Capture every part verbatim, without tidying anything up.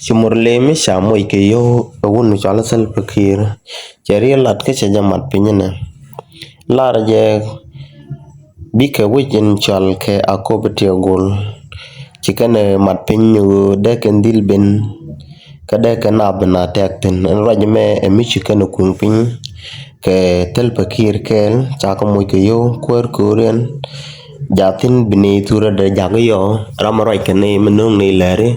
Ci Murle mi ca moc kɛ yio̱w ɛ wun cɔal Salva Kiir, cɛ riet lat kä cɛ jɛ mat piny inɛ. Lar jɛ bikɛ wi̱c in cɔal kɛ Akop Tiɛgol, ci kɛn mat piny ni ɣöö dee kɛn dhil ben kä dee kɛn a ben a tɛk thi̱n. Ɛn ruac mɛ ɛ mi ci kɛn kuŋ piny kɛ Salva Kiir kɛɛl, ca kɛ moc kɛ yio̱w kuäär kööriɛn. Jathin bi ni thurɛ dee jak yɔ, ram mi ruac kɛ ni mi no̱o̱ŋ ni lɛri,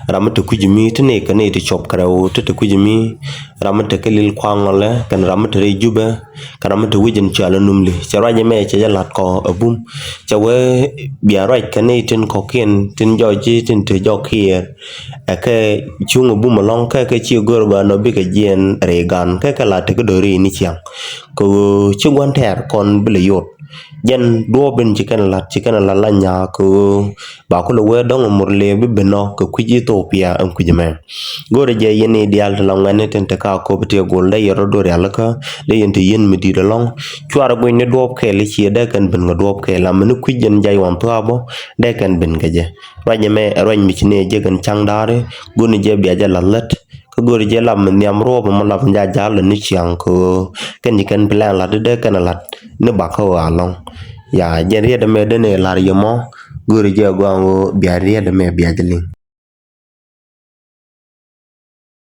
ram mi te kui̱c mi ti ni kɛ ni ti cop kɛ rɛw ti te kui̱c mi, ram mi te kɛ lil kuaŋ ŋɔlɛ kɛn ram mi te ri Jubɛ, kɛn ram mi te wi̱c in cɔal Numli. Cɛ ruac mɛ cɛ jɛ lat kɔ ɛ bum. Cɛ wee bia ruac kɛ ni tin kɔkiɛn tin jɔc ji̱ tin te jɔk Kiir. Ɛ kɛ cuŋ ɛ bum ɛlɔ̱ŋ kɛ kɛ ci gör ba nɔ bikɛ jiɛn ri gan kɛ kɛ la te kä do̱ri ni ciaŋ. Kɛ ɣöö ci gua̱n tɛɛr kɔn bi lɛ yot. Jɛn duɔɔp in ci kɛn lat, ci kɛn lat la nyaa kɛ ɣöö ba kulɛ wee dɔ̱ŋ Murle bi ben nɔ kɛ kui̱c Ithiopia ɛn kui̱c mɛ. Go̱rɛ jɛ yɛn i̱ diaal ti la ŋuɛ̈tni tin te ka Akop Tiɛgol dee yɛn rɔ duɔ̱ɔ̱r rialikä, dee yɛn te yɛn mi di̱i̱t ɛlɔ̱ŋ. Cuarɛ guic ni duɔɔp kɛɛl i̱ ciɛ dee kɛn ben kɛ duɔɔp kɛɛl, a mini kui̱c jɛn jay wan thuaabä dee kɛn ben kɛ jɛ. Ruac ɛmɛ ɛ ruac mi ci ni ɛ jek ɛn ca̱ŋ da̱a̱ri, go̱rɛ jɛ bia jɛ lath lät. Kä go̱o̱ri jɛ lap mi nhiam ruɔ̱ɔ̱p mi lap mi jaa ja̱l ni ciaŋ kɛ ɣöö kɛn ci kɛn plan lat dee kɛn lat ni bakä ɣöö alɔ̱ŋ. Ya jɛn riɛt ɛmɛ dee ni lar yɛ mɔ, go̱o̱ri jɛ gɔaa ɣöö bia riɛt ɛmɛ bia jɛ liŋ.